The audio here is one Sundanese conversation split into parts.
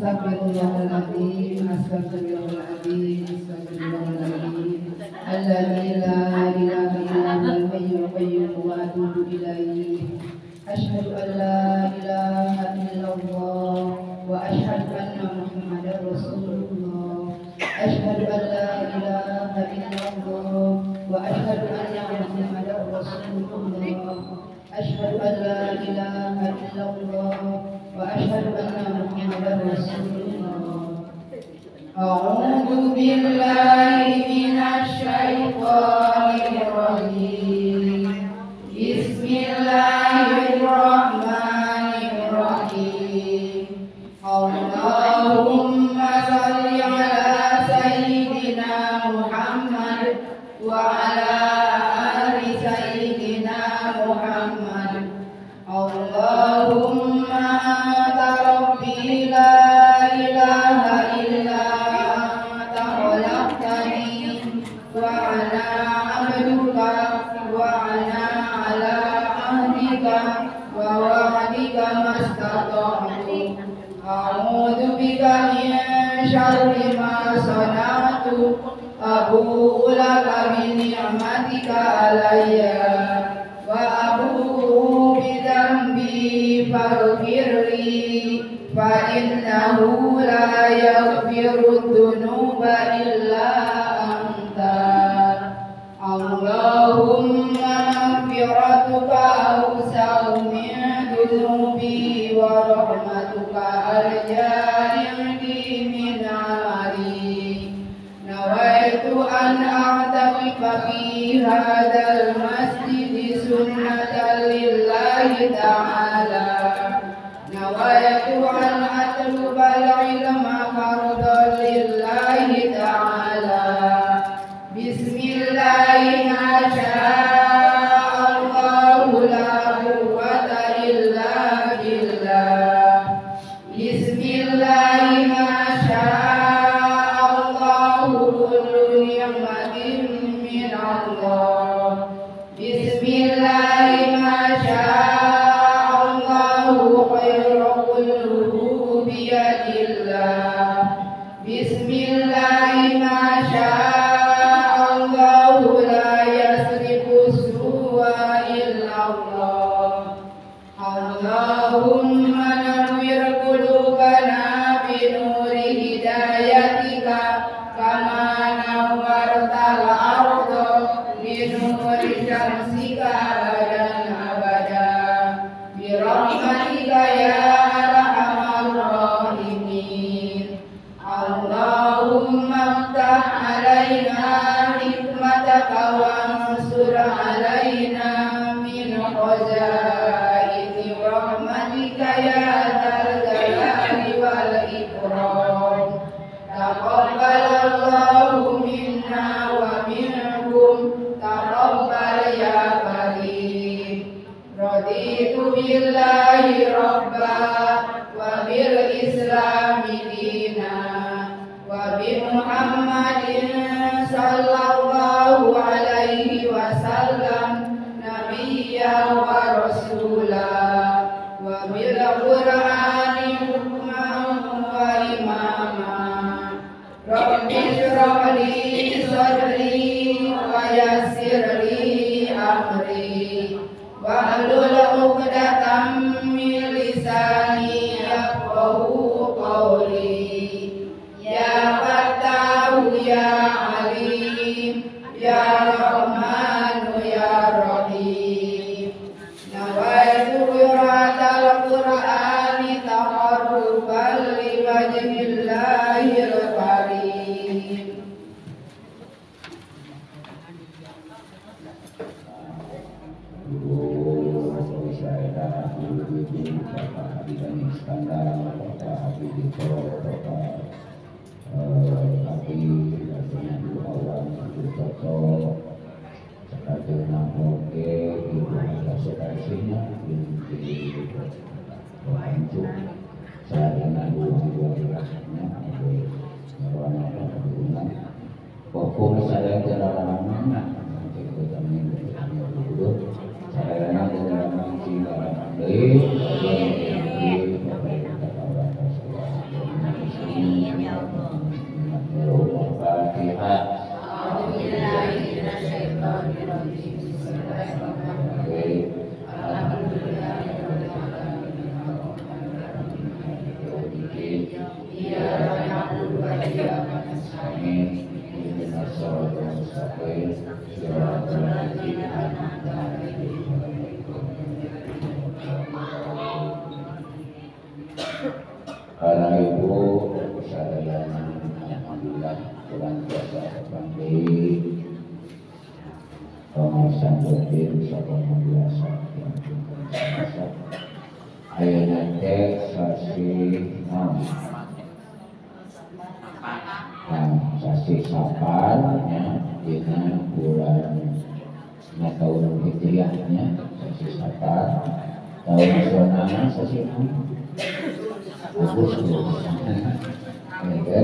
Astagfirullahaladzim, astagfirullahaladzim, astagfirullahaladzim. Alladzi la ilaha illa huwal hayyul qayyum wa atubu ilaih. Asyhadu an la ilaha illallah wa asyhadu anna Muhammadar Rasulullah. Asyhadu an la ilaha illallah wa asyhadu anna Muhammadar Rasulullah. Asyhadu an la ilaha illallah wa asyhadu anna Muhammadar Rasulullah. A'udzu billahi minasy syaithanir rajim. Bismillahirrahmanirrahim. Allahumma shalli ala sayyidina Muhammad wa ala ali sayyidina Muhammad. Allahumma anta rabbi la ilaha illa anta khalaqtani wa ana 'abduka wa ana 'ala 'ahdika wa wa'dika mastata'tu. A'udzu bika min syarri ma sana'tu. Abu'u laka bi ni'matika 'alayya wa abu'u bi dzambi faghfir li fa innahu la yaghfiru dzunuba illa anta. Allahumma maghfiratuka awsa'u min dzunubi wa rahmatuka arja indi min 'amali. Nawaitu an a'takifa fi hadzal masjid sunnatan lillahi ta'ala. Nawaitu an atlubal ilma fardan lillahi ta'ala. Bismillahi ma syaa Allahu la quwwata illa billah. Bismillahi ma syaa Allahu kullu ni'matin min Allah. Bismillahi ma syaa Allahu khairu kulluhu biyadillah. Bismillahi ma syaa Allahu la yasrifu su'a illa Allah. Allahumma nawwir qulubana bi nuri hidayatika kama nawwartal arda bi nuri syamsika abadan abada. Bi rahmatika ya arhamar rahimin. Allahumma ftah alaina hikmataka wansur alaina min khazaini rahmatika ya dzal jalali wal ikram. Taqabbalallahu minna wa minkum taqabbal ya karim. Raditu billahi rabba wa bil islami dina wa bi Muhammadin sallallahu alaihi wasallam nabiyya wa rasula wa bil qur'ani hukman wa imama. Rabbi shrah li sadri wa yassir li amri wahlul 'uqdatam min lisani yafqahu qawli. Ya Fattahu ya Alim ya Rahmanu ya Rahim. Nawaitu qira'atal Qur'ani taqarruban liwajhillahil karim. Bapak Abidani Iskandar, Bapak Abidito, Bapak Abi, Ibu Awan, Ibu Toto, Sakajena Oke, Ibu Sukasihnya, Ibu Ancu, Sarana Ibu Ibu Ibu saya mustaqim. Shiratal ladzina an'amta 'alaihim. Para ibu sadayana, alhamdulillah bulan puasa panggih pengawasan rutin sabana biasa ayeuna teh sasih naon? Sasih Safar nya dina bulan dina tahun Hijriah nya sasih Safar tahun nasionalna sasih Agustus. Ini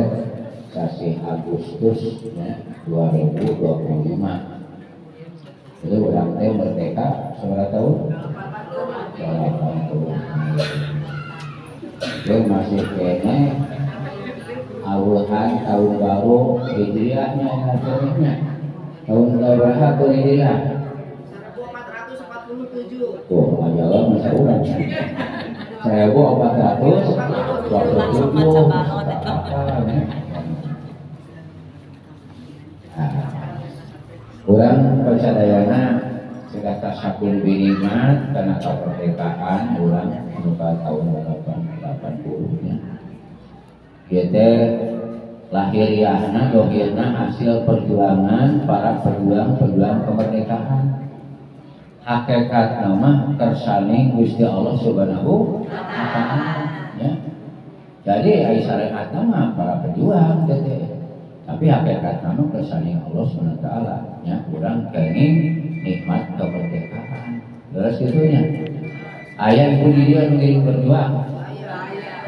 sasih Agustus ya, 2025. Jadi urang teh merdeka sabaraha tahun? 80. Jadi masih kene awuhan tahun baru Hijriahnya nya. Tahun berapa tahun Hijriah? 1447. Tuh, ajalah masa urang. 1447. Urang pasadayana segata sakun binimat karena kemerdekaan urang anu tahun 880 nya. Ieu teh lahiriahna dohirna hasil perjuangan para pejuang-pejuang kemerdekaan. Hakikat nama kersane Gusti Allah Subhanahu wa taala ya. Jadi ai syariat mah para pejuang teh. Tapi hakikat nama kersane Allah Subhanahu wa taala ya, urang kenging nikmat kemerdekaan. Terus kitu nya. Aya ibu di dieu nu ngiring berjuang.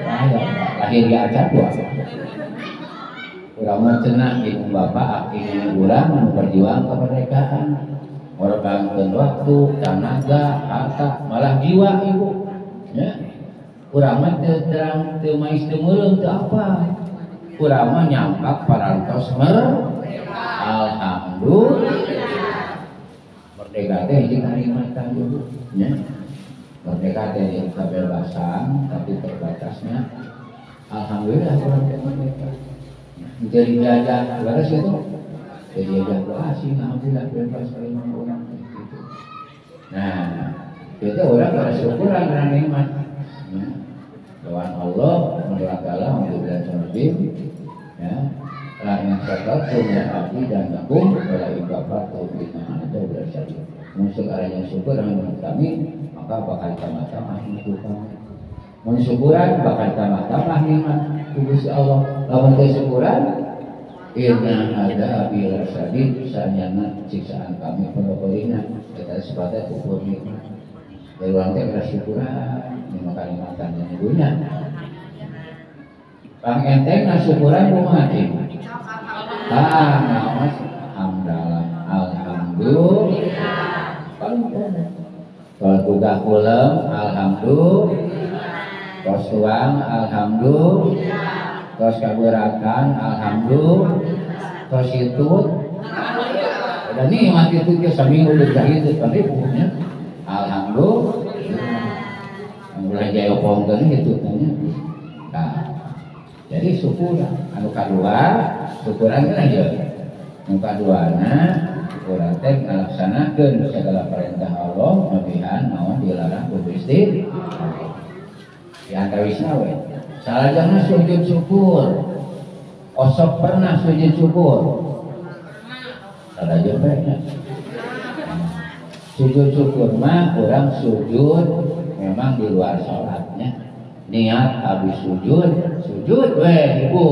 Aya lahir di acan dua. Urang mah cenah ibu bapak aki urang nu berjuang kemerdekaan. Ngorbankeun waktu, tenaga, harta, malah jiwa ibu. Ya. Urang mah teu terang teu mais teu meureum teu apa. Urang mah nyampak parantos merdeka. Alhamdulillah. Merdeka teh hiji kanikmatan ibu. Ya. Merdeka teh hiji kebebasan tapi terbatasnya. Alhamdulillah urang teh merdeka. Jadi jajah beres itu. Jadi ada asing, alhamdulillah bebas dari orang gitu. Nah, itu orang bersyukuran karena nikmat. Ya. Doan Allah, mendoakan Allah, alhamdulillah lebih. Ya, la in syakartum la azidannakum wa la in kafartum inna adzabi lasyadid. Mun sekarang syukur dengan kami, maka bakal tambah-tambah nikmat kami. Mun syukuran bakal tambah-tambah nikmat Gusti Allah. Lamun teu syukuran inna adzabi lasyadid, sanyana siksaan kami penuh-penuhna eta sifatnya kufur nikmat. Dari urang teh bersyukuran lima kalimatan yang dunya. Pang enteng syukuran kumaha cing? Tah naon hamdalah alhamdulillah. Paling kalau buka kulem alhamdulillah. Tos tuang alhamdulillah. Tos kaburakan alhamdulillah. Tos hitut alhamdulillah. Udah nikmat itu ke saminggu udah hitut paripunya alhamdulillah. Mulai jaya pongkeun hitutnya. Nah, jadi syukuran anu kadua syukuran kan aja. Anu kaduana syukuran teh ngalaksanakeun segala perintah Allah nabihan naon dilarang ku Gusti Allah. Di antawisna we salajengna sujud syukur. Osok pernah sujud syukur? Salajeng pernah. Sujud syukur mah urang sujud memang di luar sholatnya. Niat habis sujud, sujud weh ibu.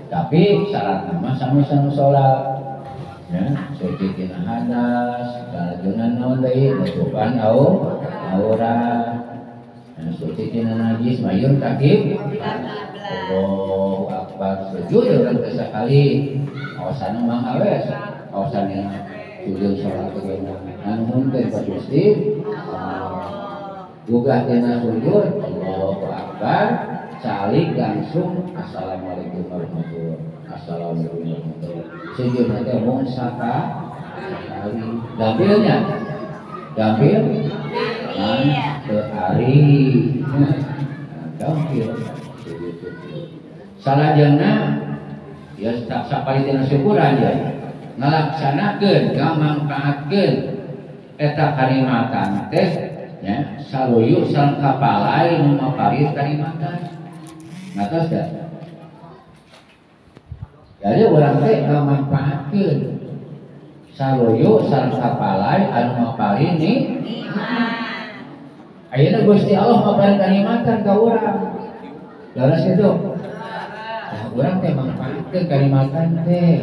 Tapi syarat nama sami-sami sholat. Ya, sujud dina hadas, salajengna naon deui nutupan aurat. Suci tina najis mayun kaki Allahu Akbar sujud urang teh sakali awasan mah awes awasan yang sujud salat teh nganuhunkeun ka Gusti Gugah tina sujud Allahu Akbar calik langsung assalamualaikum warahmatullahi assalamualaikum warahmatullahi sujud teh mung sakali gampilnya gampil kan ke hari gampil salajengna ya sakali tina syukuran ya ngalaksanakeun ngamangpaatkeun eta kanikmatan teh nya saluyu sareng kapalai nu maparin kanikmatan. Ngatos teh? Jadi urang teh ngamanfaatkeun saluyu sareng kapalai anu maparin nikmat. Ayeuna Gusti Allah maparin kanikmatan ka urang. Leres kitu? Tah urang teh manfaatkeun kanikmatan teh.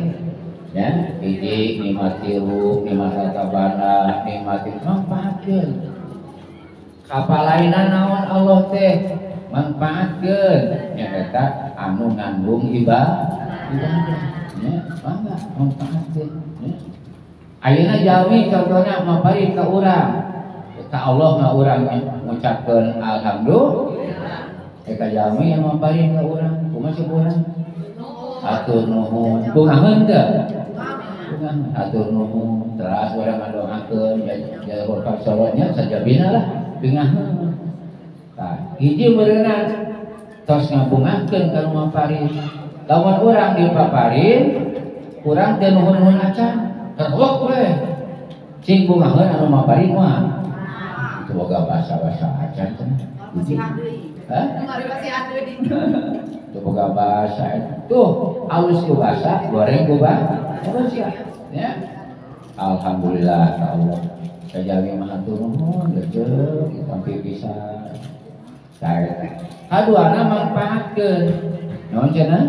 Ya, hiji nikmat tilu, nikmat harta banda, nikmat manfaatkeun. Kapalaina naon Allah teh manfaatkeun nya eta anu ngandung ibadah. Ya, mangga manfaatkeun ya. Ayeuna jalmi contohna maparin ka urang. Ka Allah mah urang ngucapkeun alhamdulillah. Eta jalmi yang maparin ka urang, kumaha cek urang? Atur nuhun. Bungaheun teu? Bungaheun. Atur nuhun. Teras urang ngadoakeun jalur pasorotnya sajabina lah bungaheun. Tah, hiji meureunna tos ngabungakeun ka nu maparin. Lamun urang dipaparin, urang teu nuhun-nuhun acan. Terwek we. Cing bungaheun anu maparin mah. Itu boga basa-basa acan cenah. Hah? Itu boga basa tuh alus ku basa, goreng ku basa. Ya. Alhamdulillah ka Allah. Sajami mah hatur nuhun leuceuk sampai bisa. Sae. Kaduana mangpaatkeun. Naon cenah?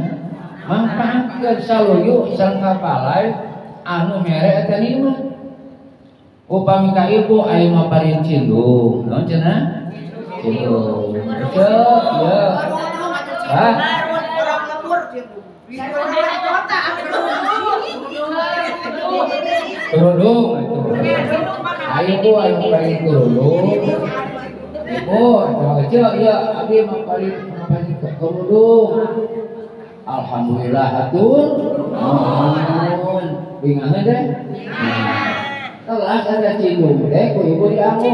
Mangpaatkeun saluyu sareng kapalai anu mere eta nikmat. Upami ka ibu aya maparin cindung, naon cenah? Cindung. Cek, ya. Hah? Kerudung. Ayo bu, ayo maparin kerudung. Ibu, cek, ya, abi maparin kerudung. Alhamdulillah hatur nuhun. Bingaheun deh. Telas ada cindung teh ku ibu diangos.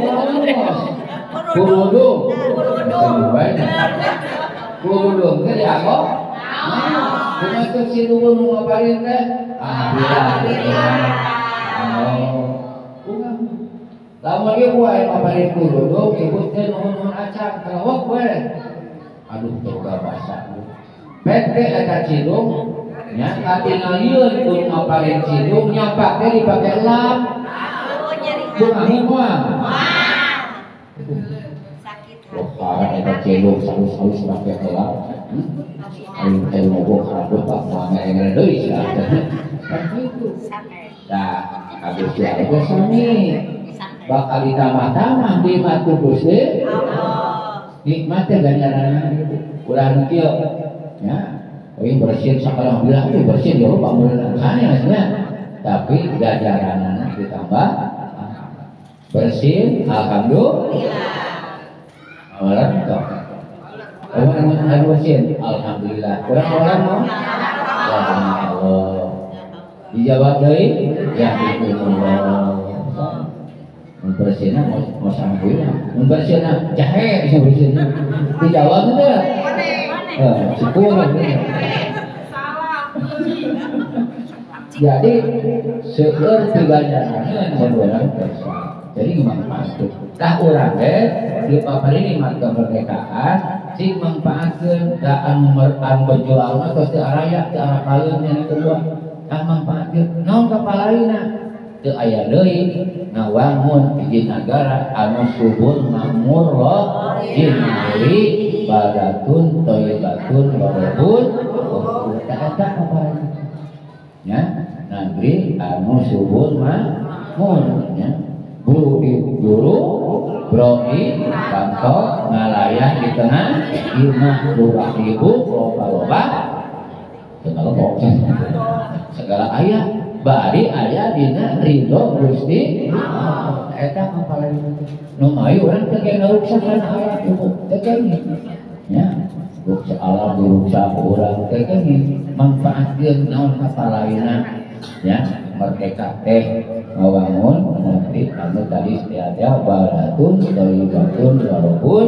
Kerudung. Kerudung teh diangos. Kumaha teh cindung nu ngaparin teh? Alhamdulillah. Lamun ibu aya ngaparin kerudung, ibu teh nuhun-nuhun acan kalawak we. Aduh toga basa. Pete eta cidung nya katingalieun ku ngaparin cidung nyampak teh dipake lap. Bungaheun moal. Sakit. Loh, eta cidung salus-salus make lap. Aing teh mogok karabot pak moal ngereng deui sia. Kan kitu. Tah, habis itu teh sami. Bakal ditambah-tambah nikmat ku Gusti Allah. Nikmat teh ganjaranna ulah nu kieu. Ya, oh bersin alhamdulillah itu bersin ya Pak meureun sanes nya. Tapi ganjaranna ditambah bersin alhamdulillah. Amalan toh. Orang anu bersin alhamdulillah. Kurang-kurang mau? Allah. Dijawab deui ya Allah. Mun bersihna mau alhamdulillah. Mun bersihna jahe bisa bersihna. Dijawab teu? Syukur. Jadi seueur teu ganjaran mun urang kersa. Jadi manfaatkeun. Tah urang teh dipaparin nikmat kemerdekaan cing mangpaatkeun da anu berjuang mah tos teu araya teu arapaleun nya kedua. Tah mangpaatkeun naon kapalaina? Teu aya deui ngawangun hiji nagara anu subur makmur jinali badatun thayyibatun warabun eta apa nya negeri anu subur makmur nya buru di guru broi kantor ngalayah di tengah imah lurah ibu loba-loba segala segala ayah bari aya dina ridho Gusti Allah eta kapalaina nu mayu urang teh ngaruksak kana alam ibu teh nya ruksak alam diruksak urang teh mangfaatkeun naon kapalaina ya merdeka teh ngawangun negeri anu tadi tiada baratun thayyibatun warabun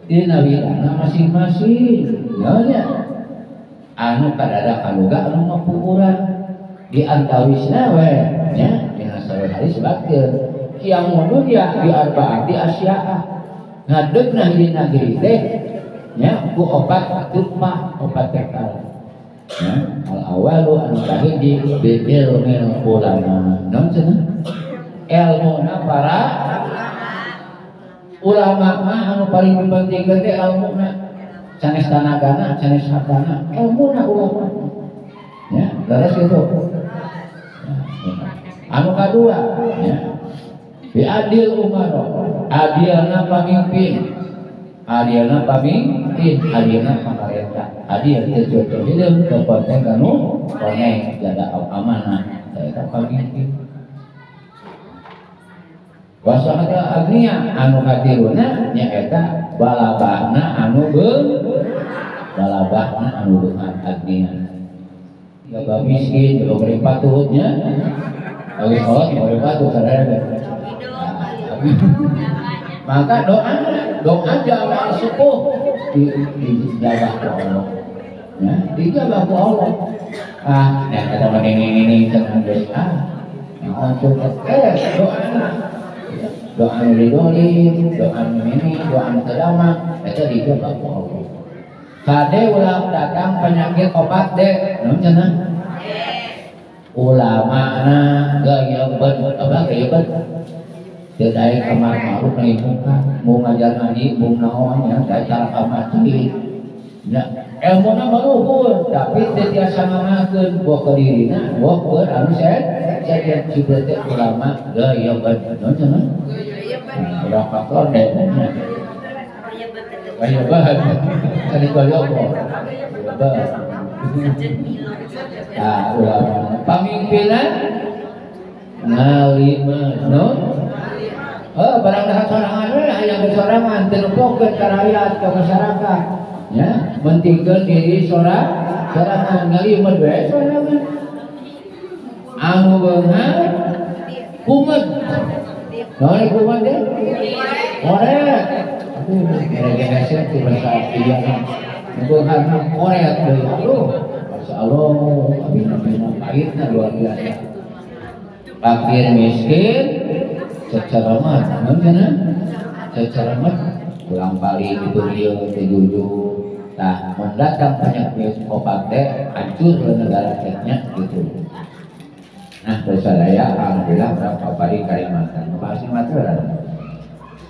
dina widana masing-masing nya anu kadada kaluga anu mampu urang Di antawisna we nya dina sahih hadis sebutkeun qiyamu dunya bi arbaati asya'a. Ngadegna hiji negeri teh nya ku opat tumpah opat perkara. Ya, al awalu anu kahiji bi ilmil ulama. Naon cenah? Elmuna para ulama mah anu paling dipentingkeun teh elmuna. Sanes tanagana, sanes hartana, elmuna ulama. Ya, leres gitu. Anu kadua, ya. Bi adil umaro, adilna pamimpin. Adilna pamimpin, adilna pamarentah. Adil teu jodoh hideung teu konten kanu koneng jaga amanah eta pamimpin. Wasahada agnia anu katiluna nyaeta balabahna anu balabahna anu beunghar agnia. Loba miskin, loba beri patuhnya. Bagi sholat beri patuh sadaya. Maka doa doa jamaah sepuh dijabah ku Allah. Ya, dijabah ku Allah. Ah, nya kata mah ini cenah geus ah. Doa doa nu didolim, doa nu ini, doa nu teu damang, eta dijabah ku Allah. Kade ulah datang penyakit opat de, naon cenah? Ulamana gayeubeun, apa gayeubeun? Teu daek amar ma'ruf nahi mungkar, mau ngajar ngaji, mau naon nya, daek cara ka masjid. Nya elmuna maluhur, tapi teu tiasa ngamakeun boh ka dirina, boh keur anu sejen sieun teh ulama gayeubeun, naon cenah? Ulah faktor deh. Gayeubeun. Tadi gayeubeun. Nah, ulama pamimpinan ngalimeun, no? Oh, barang dahar sorangan we aya sorangan teu nempokeun ka rakyat ka masyarakat. Ya, mentingkeun diri sorangan ngalimeun we sorangan. Anu beunghar kumet. Naon kumet teh? Koret. Aduh, gara-gara teh bahasa ieu mah. Beunghar koret deui. Aduh, masyaallah, abina-bina pahitna luar biasa. Fakir miskin secara mah, naon cenah? Secara mah pulang balik itu ieu teh jujur. Tah, mun datang penyakit opat teh hancur negara teh nya gitu. Nah, sadaya alhamdulillah urang papari Kalimantan. Ngebahas nikmat heula.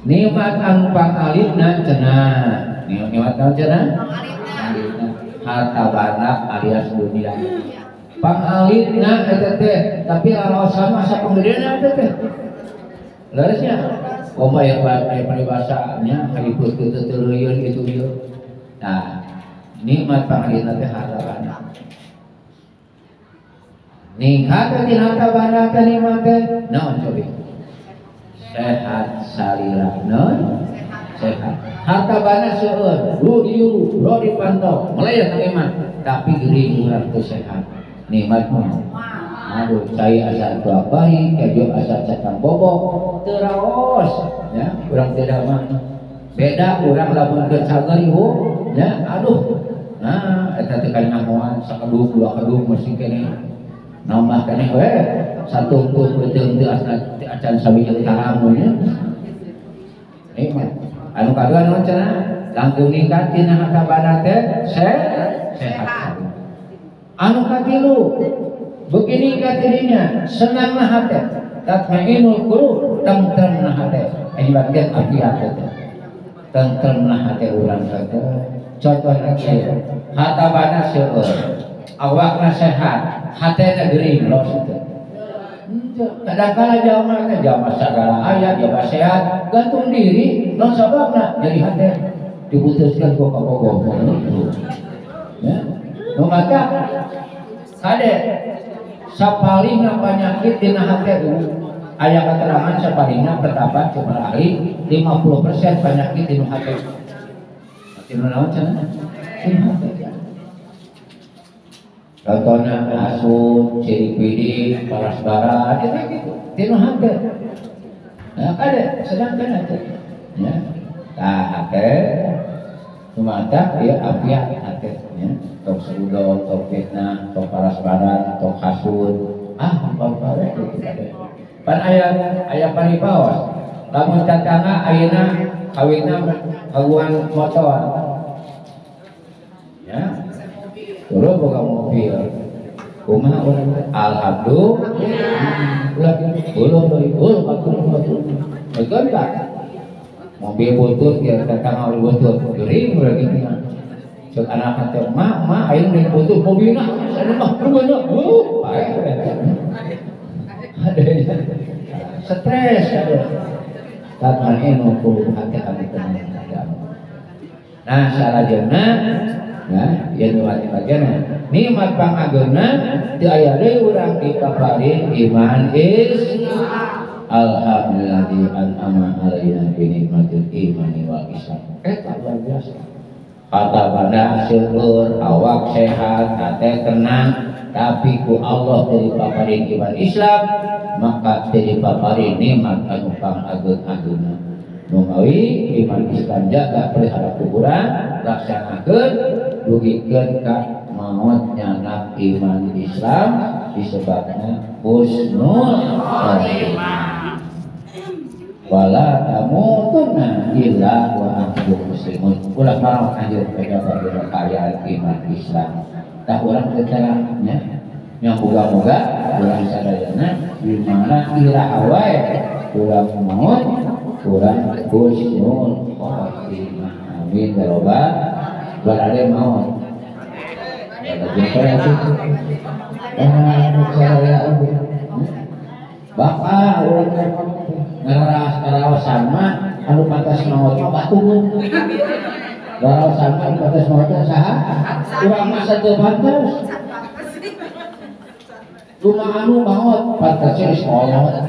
Nikmat anu pangalitna cenah. Nikmat naon cenah? Pangalitna harta banda alias dunia. Pangalitna eta teh, tapi lalaosan mah sapanggeudeuna eta teh. Leresnya komo aya paribasanya kaliput teu teuleuyun kitu ieu. Nah, nikmat pangalitna teh harta banda. Ningkat tina harta banda teh nikmat teh naon cobi? Sehat salira, naon? Sehat. Harta banda seueur, lu diuru, lu dipantau, melayang nang iman, tapi gering urang teu sehat. Nikmat mah. Aduh, cai asa tua baik, kejo asa cakang bobok, teu raos, ya, urang teu damang. Beda urang lamun keur cager ieu, ya, aduh. Nah, eta teh kanyahoan sakeduk dua keduk mesti keneh. Nambah keneh we, satungtung beuteung teu asna teu acan sawieu taram nya. Nikmat. Anu kadua naon cenah? Langkung ningkat tina harta banda teh sehat. Anu katilu begini katirinya senanglah hati, tatmainul qulub, tentremlah hati. Ini bagian afiat teh. Tentremlah hati urang teh. Contohna kieu, harta banda seueur, awakna sehat, hatena gering los teh. Kadang-kala jalma teh jalma sagala aya, jalma sehat, gantung diri, naon sababna jadi hate diputuskeun ku kabogoh gitu. Ya. Nu mata kade sapalihna penyakit dina hate aya keterangan sapalihna pendapat cuma ahli 50% penyakit dina hate. Dina naon cenah? Dina hate. Contohnya hasud, ciri pidik, paras barat, itu gitu. Dina hate. Nah, kade sedangkan hate. Ya. Tah hate tumata ieu afiat hate nya. Tong suudon, tong fitnah, tong parasbaran, tong hasud. Ah, pare gitu. Pan aya aya paripaos. Lamun tatangga ayeuna kawinna kagungan motor. Ya. Turun boga mobil. Kumaha urang teh? Alhamdulillah. Ulah ulun deui, ulun batur batur. Betul tak? Mobil butut ya tatangga butut. Geuring urang kitu. Cek anak teh, "Mak, mak, ayeuna beli butut mobilna." Anu mah rugana. Paeh ada. Stres ada. Tatma'innu qulubuhum hati kami tenang. Nah, salajengna ya, ieu nikmat bagianna. Nikmat pangageuna teu aya deui urang dipaparin iman is alhamdulillahi an'ama alaina bi nikmatil imani wal islam. Eta luar biasa. Kata banda seueur, awak sehat, hati tenang, tapi ku Allah teu dipaparin iman Islam, maka teu dipaparin nikmat anu pangageung-ageungna. Numawi iman Islam jaga pelihara kuburan, laksanakeun dugikeun ka maut nyanak iman Islam disebabna husnul khotimah. Wala tamutunna illa wa antum muslimun. Ulah marang anjeun pejabat dina kaayaan iman Islam. Tah urang teh nya nya moga-moga urang sadayana di mana iraha wae urang maut urang husnul khotimah. Amin ya robbal berade maut. Bapak urang ngaraos-ngaraosan mah anu pantas maot mah batur. Ngaraosan mah anu pantas maot teh saha? Urang mah teu pantas. Rumah anu maot pantasnya di sekolah.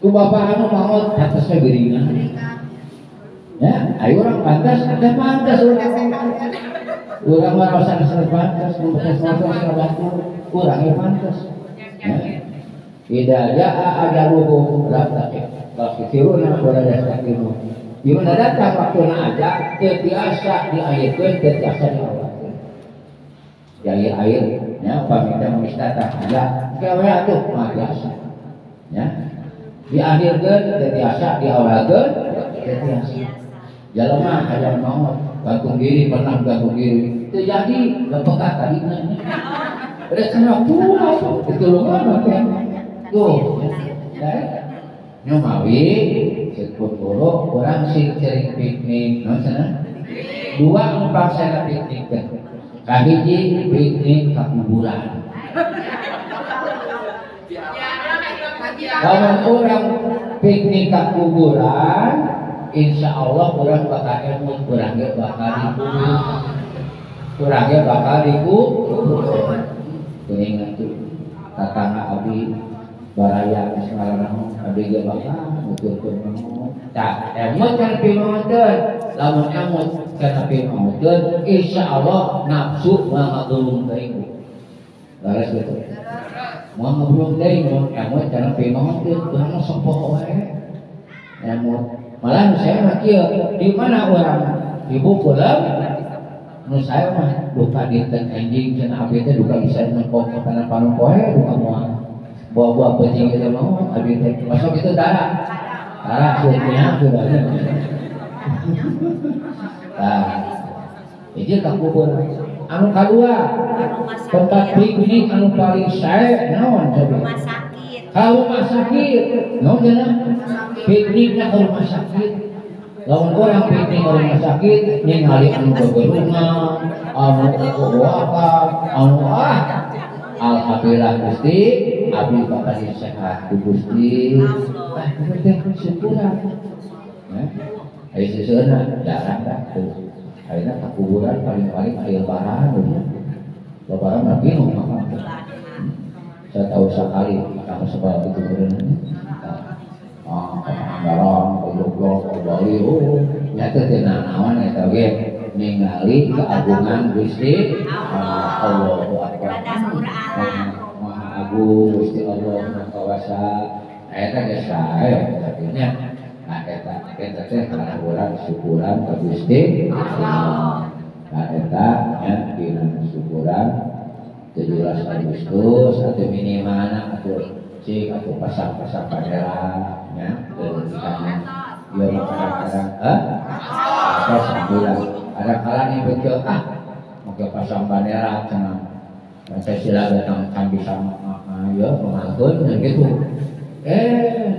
Ku bapak anu maot pantasnya geringan. Ya, ayo urang pantas, teh pantas urang. Urang ngaraosan teu pantas, nu pantas maot teh batur. Urang ge pantas. Ya. Idza jaa ajaluhum la taqiruna wa la yastaqimun. Di mana datang waktuna aja teu tiasa diayekeun, teu tiasa diawakeun. Di air-air nya pamita mustatah aja gawe atuh mah biasa. Ya. Diakhirkeun teu tiasa diawakeun teu tiasa. Jalema hayang maot, gantung diri pernah gantung diri. Teu jadi lepekat tadina. Rek kana waktu atuh ditulungan teh. Tuh, ya. Nyomawi seput guru orang sing cering piknik, no sana. Dua numpang sana piknik teh. Kahiji piknik ka kuburan. Lamun urang piknik ka kuburan, insya Allah urang bakal emut, urang ge bakal dikubur. Urang ge bakal dikubur. Geuningan tuh tatangga abdi baraya geus ngaranna abdi ge bakal nuturkeun maot. Tah, emut kana pimaoteun. Lamun emut kana pimaoteun, insyaallah nafsu moal ngagulung teuing. Laras gitu. Moal ngagulung teuing mun emut kana pimaoteun, urang mah sok poho wae. Emut. Malah nu saya mah kieu, di mana urang ibu pulang nu saya mah duka dinten enjing cenah abdi teh duka bisa nengkok kana panon poe duka moal. Buah-buah pecing itu mau abdi teh masuk itu darah. Darah surtinya sudah. Nah, ini ka kubur. Anu kadua, tempat piknik anu paling sae naon coba? Rumah sakit. Ka rumah sakit. Naon cenah? Piknikna ka rumah sakit. Lamun urang piknik ka rumah sakit ningali anu begerungan, anu kokoakan, anu ah. Alhamdulillah Gusti, abdi bakal sehat ku Gusti. Ah, ieu teh syukuran. Ya. Aya seuseurna jarang dah tuh. Ayeuna ka kuburan paling-paling aya lebaran gitu. Lebaran mah pinuh mah. Saya tahu sekali kamu sekolah itu berenang. Ah, ke Pangandaran, ke Jogja, ke Bali, oh, nyata teh naon eta ge ningali keagungan Gusti Allahu Akbar. Maha Agung Gusti Allah Maha Kawasa. Eta ge sae tapi nya. Nah eta eta teh kana urang syukuran ka Gusti Allah. Nah eta nya dina syukuran 17 Agustus atau minimalna atuh cik atuh pasang-pasang bendera nya teu ieu mah kadang-kadang atos alhamdulillah kadang-kadang yang betul make pasang bendera cenah Pancasila datang kan bisa ya mengangkut gitu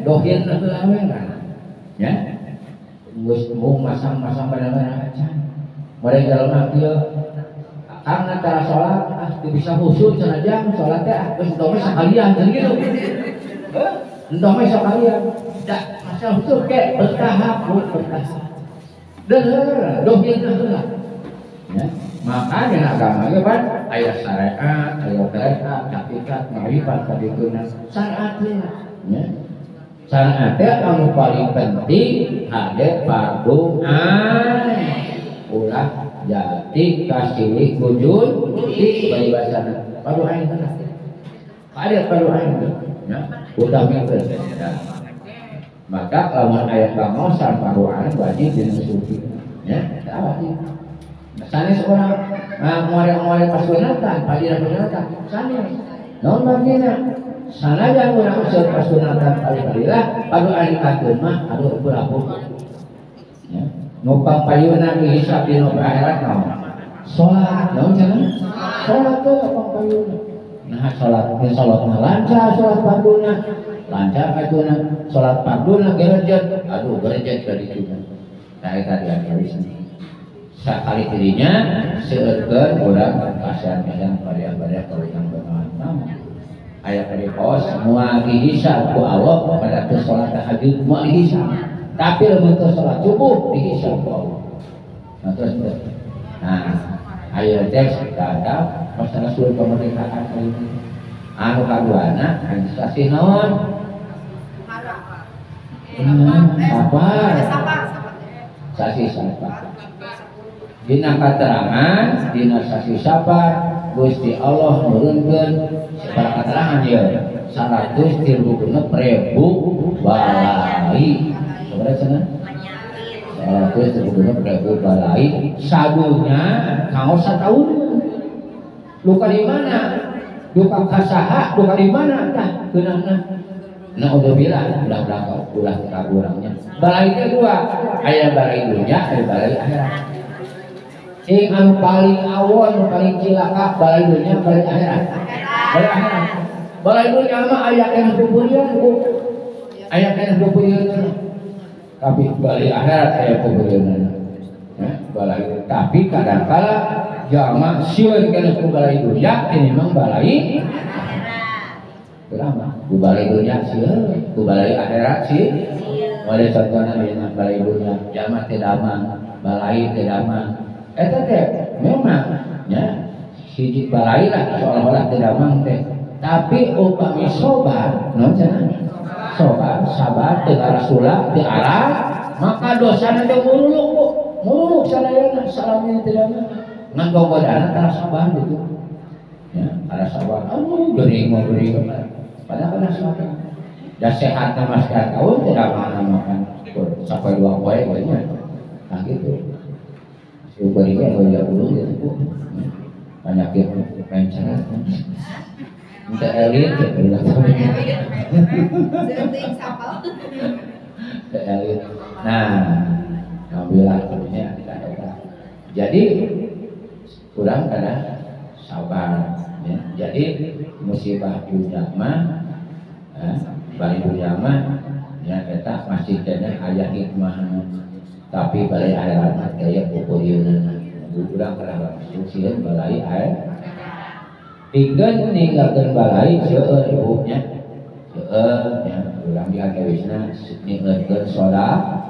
dohin heula we nya geus mung masang-masang bendera acan mereka jelema kieu kang antara salat teu bisa khusyuk cenah jang salat teh geus entong sakalian cenah gitu heuh entong sakalian da masalah khusyuk ke bertahap bu bertahap dan heula dohin heula ya makanya agama ge pan aya syariat aya tarekat hakikat ma'rifat kadituna syariat nya syariat teh anu paling penting hade fardu ain ulah jati kasilih kujud di paribasana fardu ain teh hade fardu ain nya utamikeun maka lamun aya pangaosan fardu ain wajib dina suci nya tah wajib. Sanes orang muare-muare pasunatan, padina pasunatan, sanes. Naon margina? Sanajan urang usul pasunatan palih-palihlah, padu aing kantun mah aduh pulapuh. Ya, nu pangpayuna dihisab dina akhirat naon? Salat, naon cenah? Salat teh pangpayuna. Nah, salat teh salat mah lancar, salat farduna. Lancar katuna, salat farduna gerejet, aduh gerejet ka ditu. Nah, eta diantawisna. Sakali dirinya seueurkeun urang kasihan-kasihan bariah-bariah kalau yang bermanfaat aya kali pos moal dihisab ku Allah pada teu salat tahajud moal dihisab tapi lamun teu salat subuh dihisab ku Allah. Nah terus nah aya teks kata masalah suul kemerdekaan kali ini anu kaduana sasih naon sabar sasih sabar. Dina katerangan, dina sasih sabar, Gusti Allah nurunkeun sabaraha katerangan ieu 136.000 balai. Sabaraha cenah? 136.000 balai sadunya kanggo sataun. Duka di mana? Duka kasaha, duka di mana tah geunahna? Naudzubillah, ulah ulah ka urangnya. Balai teh dua, aya balai dunya, aya balai akhirat. Sing anu paling awon, paling cilaka balai dunya, balai akhirat. Balai akhirat. Balai dunya mah aya keneh pupurian ku. Aya keneh pupurian. Tapi balai akhirat aya pupurian. Ya, balai tapi kadangkala jalma sieun keneh ku balai dunya, tinimbang balai akhirat. Kumaha? Ku balai dunya sieun, ku balai akhirat sieun. Wale contohna dina balai dunya, jalma teu damang, balai teu damang. Eta teh memang nya hiji balai lah seolah-olah teu damang teh tapi upami sobar naon cenah sobar sabar teu arasula teu arah maka dosana teh muruluk bu muruluk sadayana salamnya teu damang ngan gogodana tara sabar gitu nya tara sabar aduh geuring mah geuring padahal kana sabar da sehat mah sekian tahun teu damang makan sampai dua poe we nya nah gitu. Berikan 20 gitu bu, penyakit pencerat, minta elit, elit. Nah, alhamdulillah tentunya kita. Jadi kurang karena sabar. Ya. Jadi musibah dunia mah, balik dunia mah, ya kita masih kena ayah hikmah. Tapi balai akhirat mah kaya pupurieunana. Urang kana langsung sieun balai akhirat. Pikeun ninggalkeun balai seueur ibu nya. Seueur nya urang di antawisna ninggalkeun sedekah.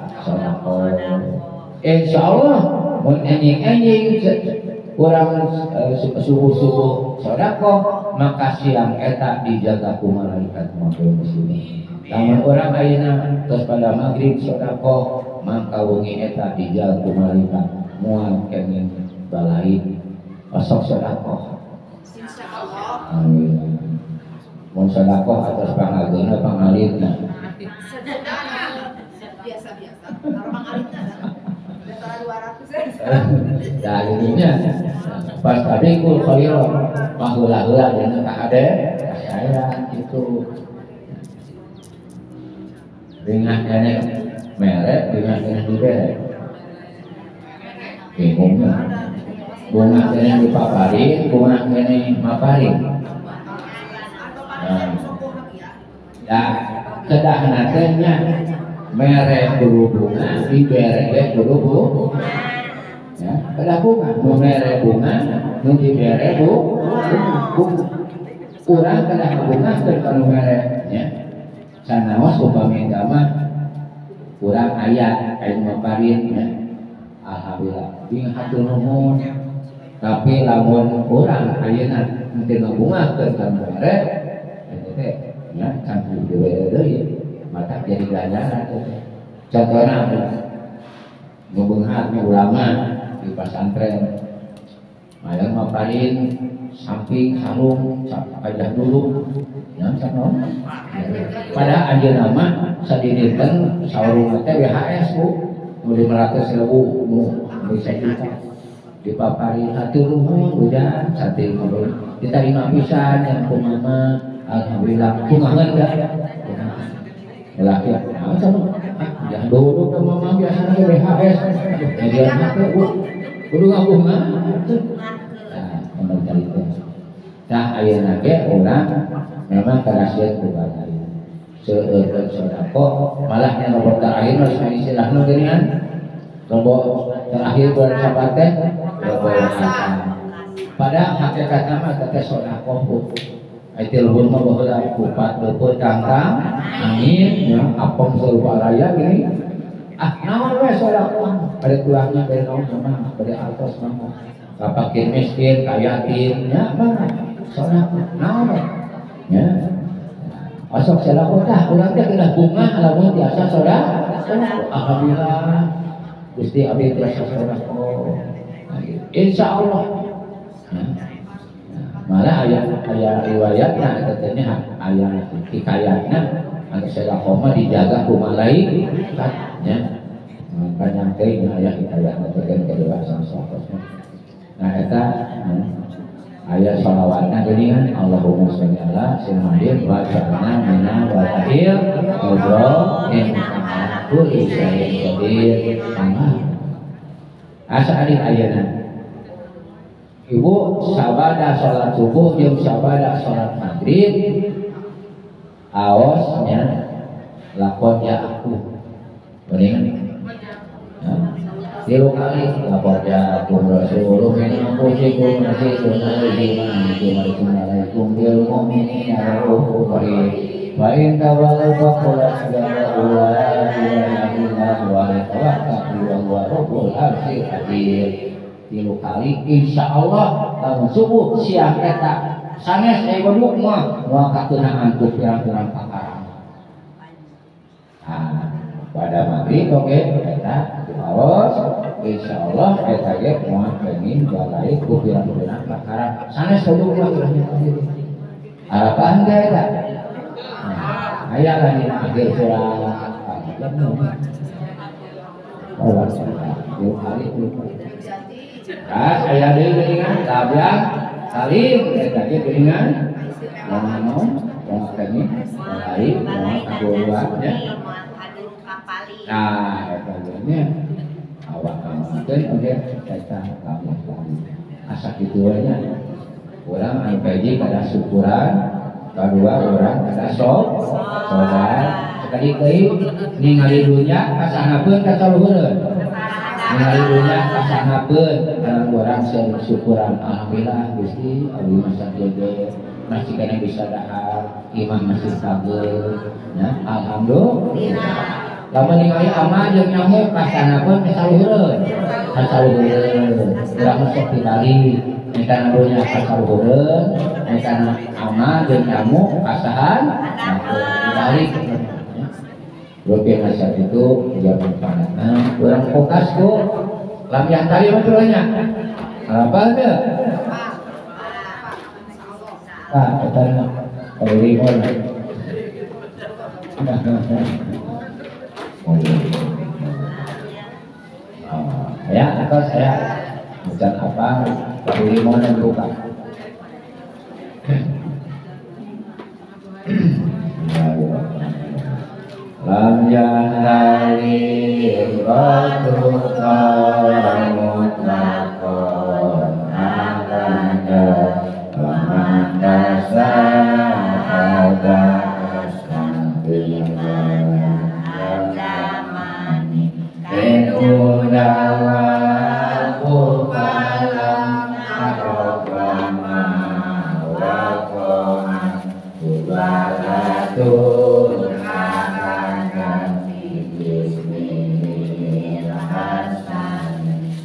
Insyaallah mun enjing-enjing urang subuh-subuh sedekah maka siang eta dijaga ku malaikat maupun muslimin. Lamun urang ayeuna tos pada magrib sedekah maka wengi eta dijaga ku malaikat moal kenging balai osok sedekah. Insyaallah. Amin. Mun sedekah atas pangageuna pangalitna. Biasa-biasa. Taruh pangalitna. 200. Nah gitunya. Fastabiqul khairat, paheula-heula dina kahade kasaean kitu. Bingah keneh mere, bingah keneh dibere. Bingungnya. Bungah keneh dipaparin, bungah keneh maparin. Nah, kedahna teh nya mere kudu bunga, dibere ge kudu bunga. Ya, kedah bunga, nu mere bunga, nu dibere bunga. Urang kedah bunga ka nu mere nya. Sanaos upami mah urang aya aya maparin nya. Alhamdulillah, bing hatur nuhun. Tapi lamun urang ayeuna henteu ngabungahkeun ka nu mere eta teh nya can dibere deui. Maka jadi ganjaran teh. Contohna nu beunghar ulama di pesantren aya maparin samping sarung pajah dulu nya sanaon pada anjeunna mah sadidinten saurung teh WHS Bu nu 500.000 nu bisa juta dipaparin hatur nuhun hujan sating ngobrol diterima pisan yang kumaha alhamdulillah kumaha da laki ah sama ah dulu ke mama biasanya ke BHS dia mah Bu kudu ngabunga nah kembali itu nah ayeuna ge urang memang karasieun ku bari seueur sedekah malah nya robot terakhir mah istilahna geuningan robot terakhir bulan sabat teh robot pada hakikatna mah teh sedekah Bu. Itu luhur mah baheula kupat leupeut kangkang angin ya apem serupa raya gini ah naon we sedekah pada tulangnya bere naon mah bere altos mah ka fakir miskin ka yatim nya mah sedekah naon nya osok sedekah tah urang teh kedah bunga lamun tiasa sedekah alhamdulillah Gusti abdi tiasa sedekah insyaallah. Malah aya riwayatna eta teh nya aya hikayatna anu sedekah mah dijaga ku malaikat nya. Panjang teh aya hikayatna teh kan kedewasaan sahabatna. Nah eta aya shalawatna geuningan Allahumma sholli ala sayyidina Muhammad wa ja'alna minal walahil qudra in kulli syai'in qadir. Asa ari ayeuna Ibu sabada sholat subuh jeung sabada sholat maghrib aosnya lakon ya aku mendingan tilu kali lakon ya aku rasulullah min anfusikum azizun alaihi ma antum bil mu'minina raufur rahim wa in tawallaw faqul hasbiyallahu la ilaha illa huwa alaihi tawakkaltu wa huwa rabbul arsyil azim. Tilu kali insyaallah lamun subuh siang eta sanes aya beduk mah moal kakeunaan ku pirang-pirang pakara. Nah, pada maghrib oge eta diwaos insyaallah eta ge moal kenging balai ku pirang-pirang pakara sanes beduk mah ulah harapan teh eta. Nah, aya lah dina akhir surat Allah tilu kali Kas aya deui geuningan tabiang salim eta ge geuningan naon moal kenging balai moal kaguruan nya. Nah eta ge nya awak amalkeun oge eta lamun asa kitu we nya. Urang anu kahiji kada syukuran, kadua urang kada sabar, sakali deui ningali dunya kasanapeun ka saluhureun. Ningali dunya kasanapeun urang urang syukuran alhamdulillah Gusti abdi masa jaga masih kana bisa dahar, imah masih sageur nya alhamdulillah. Lamun ningali ama jeung nyamuk kasanapeun ka saluhureun. Kasaluhureun urang mah sok dibalik nekana dunya kasaluhureun, nekana ama jeung nyamuk kasahan dibalik. Oke masa itu dia manfaatna urang fokus ku lam yang tadi mah nya. Apa teh? Ah, eta mah paling mana? Oh. Ya, atau saya bukan apa limon yang buka. Lam yanali ratu mutlaqon alanda wa man tasahada zamani kenudawa kufalam arobama waqo'an kubalatun akan bismil hasan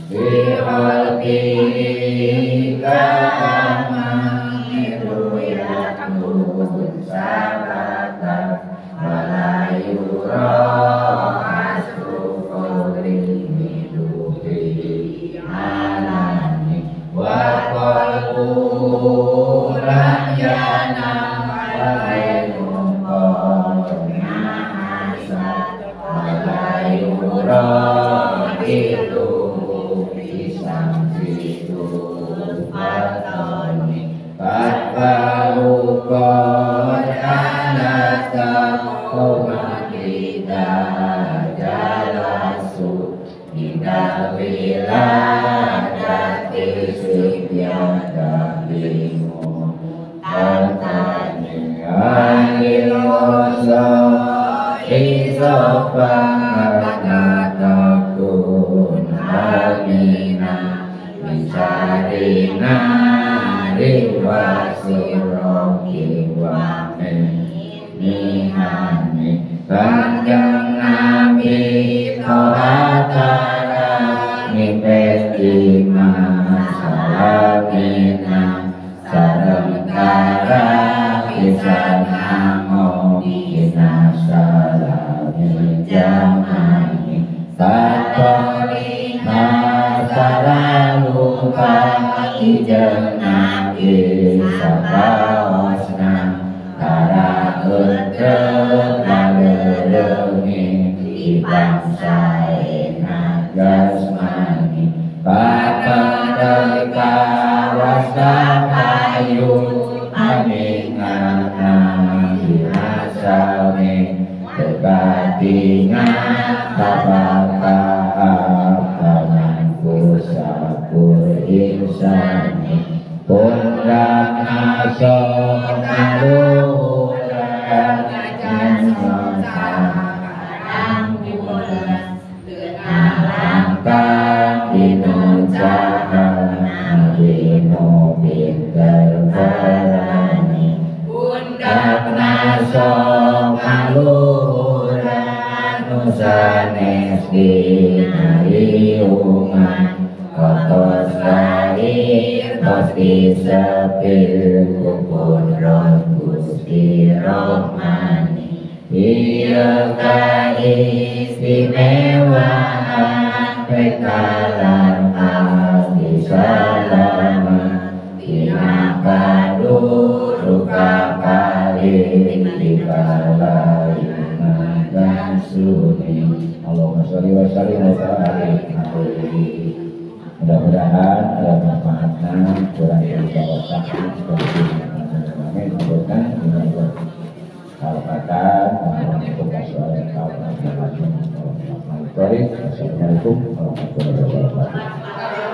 bi'alqi kama ru'yatun sabata wala yura asu qadri miduhi alani wa qalbu lam yanam wa ainun qad hasad wala yura itu bisamsitul fatani fatbahu qad anata qawma kita jalasu inda wiladati sibyada bimu tatani aliloso isofa takun amina misarina riwasiroki wa mihani kanjeng Nabi Tohatara mipet lima salamina sareng tara pisan angobina salami jamani satolina saralupa ijeng Nabi sakaosna tara entrep lalelengi di bangsa enak jasmani patendeka wasta kayu aningana dinasane tebatingan tabaka kusapur insani pundang aso kaluhuran langkang dinucakan dino pinter berani pundang aso kaluhuran nusanes dinariungan kotos lahir tos disepil kukudrot Gusti Rohmani iya keistimewaan pekalan pasti salaman dina paduruka kali dibalai madan suni. Allahumma sholli wa sallim wa barik alaihi. Mudah-mudahan ada manfaatnya kurang dari bawah amin. Assalamualaikum warahmatullahi wabarakatuh.